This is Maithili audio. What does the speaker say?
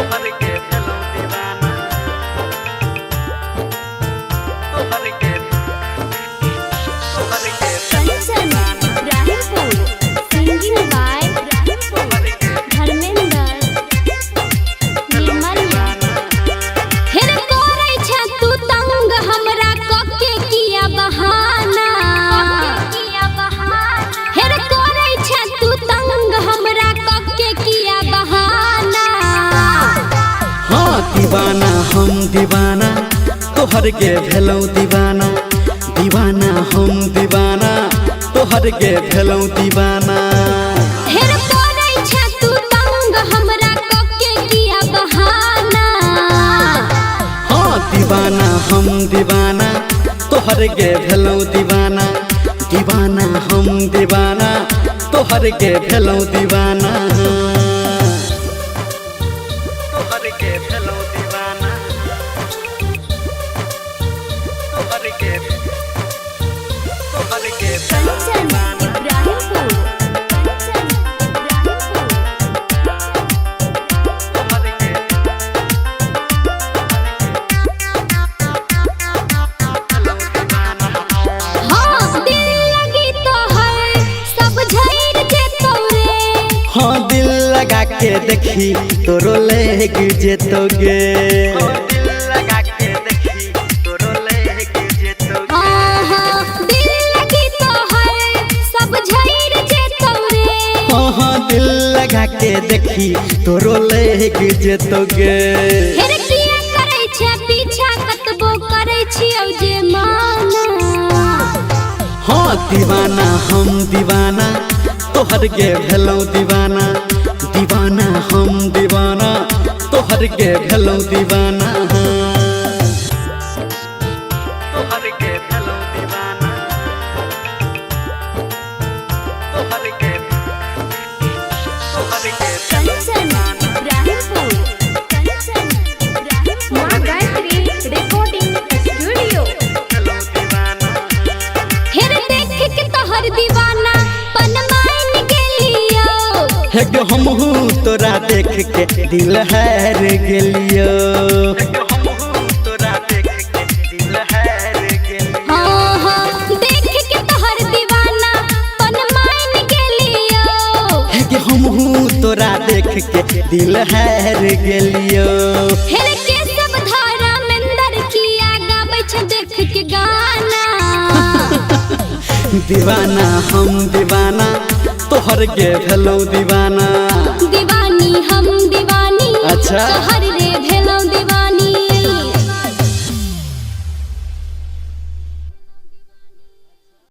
तोहर के भेलौ दीवाना, तोहर के, तोहर के भेलौ कंचन इब्राहिमपुर, सिंगिंग बाय तोहर के धर्मेंद्र निर्मलिया। हेर करै छै तू तंग हमरा कके किया बहाना, हेर करै छै तू तंग हमरा कके किया बहाना। हाँ दीवाना हम दीवाना, तोहर के भेलौ दीवाना, दीवाना हम दीवाना, तोहर के भेलौ दीवाना। हेर करै छै तू तंग हमरा कके किया बहाना। हाँ दीवाना हम दीवाना, तोहर के भेलौ दीवाना, दीवाना हम दीवाना, तोहर के भेलौ दीवाना, तोहर के भेलौ दीवाना, तोहर के, तोहर के भेलौ कंचन इब्राहिमपुर, कंचन इब्राहिमपुर, तोहर के भेलौ दीवाना। हाँ दिल लगी तोहर सब झैर जेतौ रे। हाँ दिल लगा के देखी तोरो लेग जेतोगे, दिल लगा के देखी तोरो लेग जेतोगे। हाँ दिल लगी तोहर सब झैर जेतौ रे। हाँ हाँ दिल लगा के देखी तोरो लेग जेतोगे। हेर किया करै छै पीछा कतबो करै छियौ जे माना। हाँ दीवाना हम दीवाना, तोहर के भेलौ दीवाना, दीवाना हम दीवाना, तोहर के भेलौ दीवाना, तोहर के भेलौ दीवाना, तोहर के, तोहर के भेलौ कंचन इब्राहिमपुर, कंचन इब्राहिमपुर, माँ गायत्री रिकॉर्डिंग स्टूडियो। भेलौ दीवाना। हेर देख के तोहर दीवाना पनमाइन गेलियो। हे गे हमहू तोरा देख के दिल हार गेलियो, तोरा देख के दिल हार गेलियो। हाँ हाँ देख के तोहर दीवाना पनमाइन गेलियो। हे गे हमहू तोरा देख के दिल हार गेलियो। हेर के सब धारा मेंदर किया गाबै छै देख के गाना। दीवाना हम दीवाना, तोहर के भेलौ दीवाना, दीवानी हम दीवानी, अच्छा। तोहर